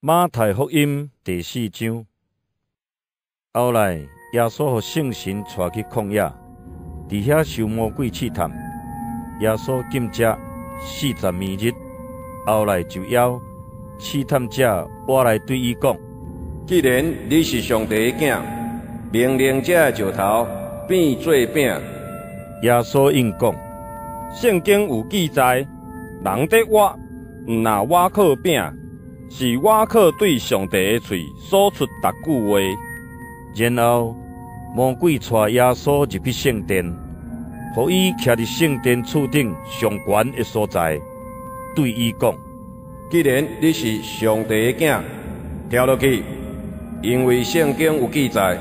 馬太福音第四章。後來，耶穌予聖神帶去曠野，佇遐受魔鬼試探。耶穌禁食40暝日，後來就枵。試探者倚來對伊講：既然你是上帝的囝，命令這个石頭變做餅。耶穌應講：聖經有記載，人得活，毋若倚靠餅，是倚靠對上帝的喙所出逐句話。然後魔鬼帶耶穌入去聖殿，予伊徛佇聖殿柱頂上懸的所在，對伊講：既然你是上帝的囝，跳落去，因為聖經有記載，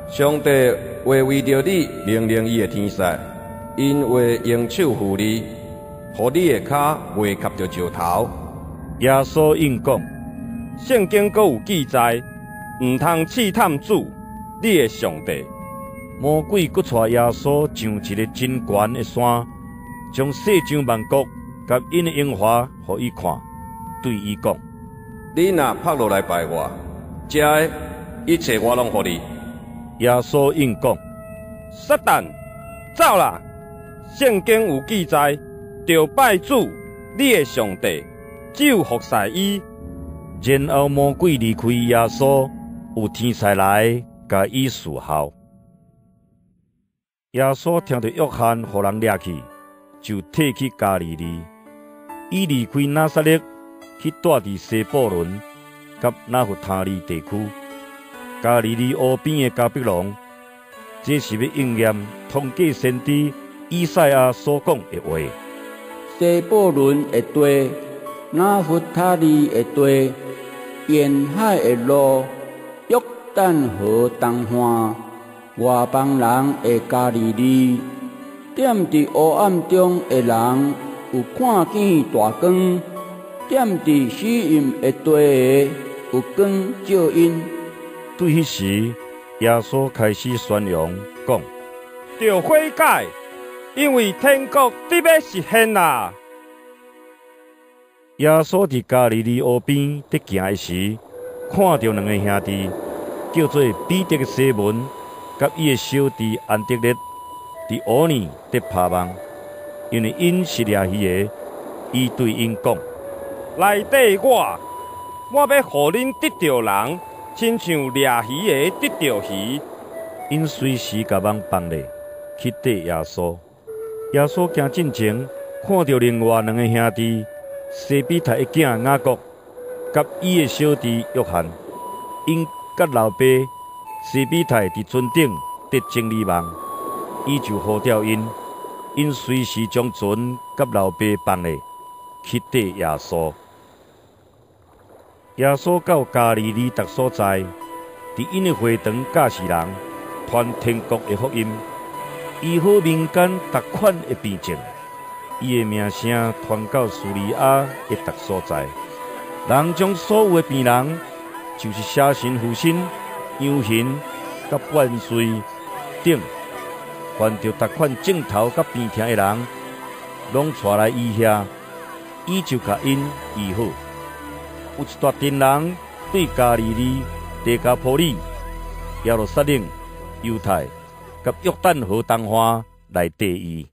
上帝會為著你命令伊的天使，𪜶會用手扶你，予你的跤袂磕著石頭。耶穌應講：聖經閣有記載，毋通試探主，你的上帝。魔鬼閣帶耶穌上一个真懸的山，將世上萬國佮𪜶的榮華予伊看，對伊講：你若拍落來拜我，這个一切我攏予你。耶穌應講：撒旦，走啦！聖經有記載，著拜主，你的上帝，只有服侍伊。然後魔鬼離開耶穌，有天使來共伊侍候。耶穌聽著約翰予人掠去，就退去加利利。伊離開拿撒勒，去蹛佇西布倫佮拿弗他利地區，加利利湖邊的迦百農。這是欲應驗通過先知以賽亞所講的話：西布倫的地，拿弗他利的地，沿海的路，約旦河東岸，外邦人的加利利，踮佇黑暗中的人有看見大光，踮佇死蔭的地的有光照𪜶。對彼時，耶穌開始宣揚講：著悔改，因為天國佇欲實現啦。耶穌佇加利利湖邊佇行的時，看著兩个兄弟，叫做彼得的西門，佮伊的小弟安德烈，佇湖裡佇拋網。因為𪜶是掠魚的，伊對𪜶講：來綴我，我欲予恁得著人，親像掠魚的得著魚。𪜶隨時共網放咧，去綴耶穌。耶穌行進前，看著另外兩个兄弟，西庇太的囝雅各，佮伊的小弟約翰，𪜶佮老爸西庇太佇船頂佇整理網，伊就呼召𪜶，𪜶隨時將船佮老爸放咧，去綴耶穌。耶穌到加利利逐所在，佇𪜶的會堂教示人，傳天國的福音，醫好民間逐款的病症。伊的名聲傳到敘利亞的逐所在，人將所有的病人，就是邪神附身、癢痈、佮半歲等，犯著逐款症頭佮病疼的人，攏帶來伊遐，伊就共𪜶醫好。有一大陣人對加利利、低加波利、耶路撒冷、猶太佮約旦河東岸來綴伊。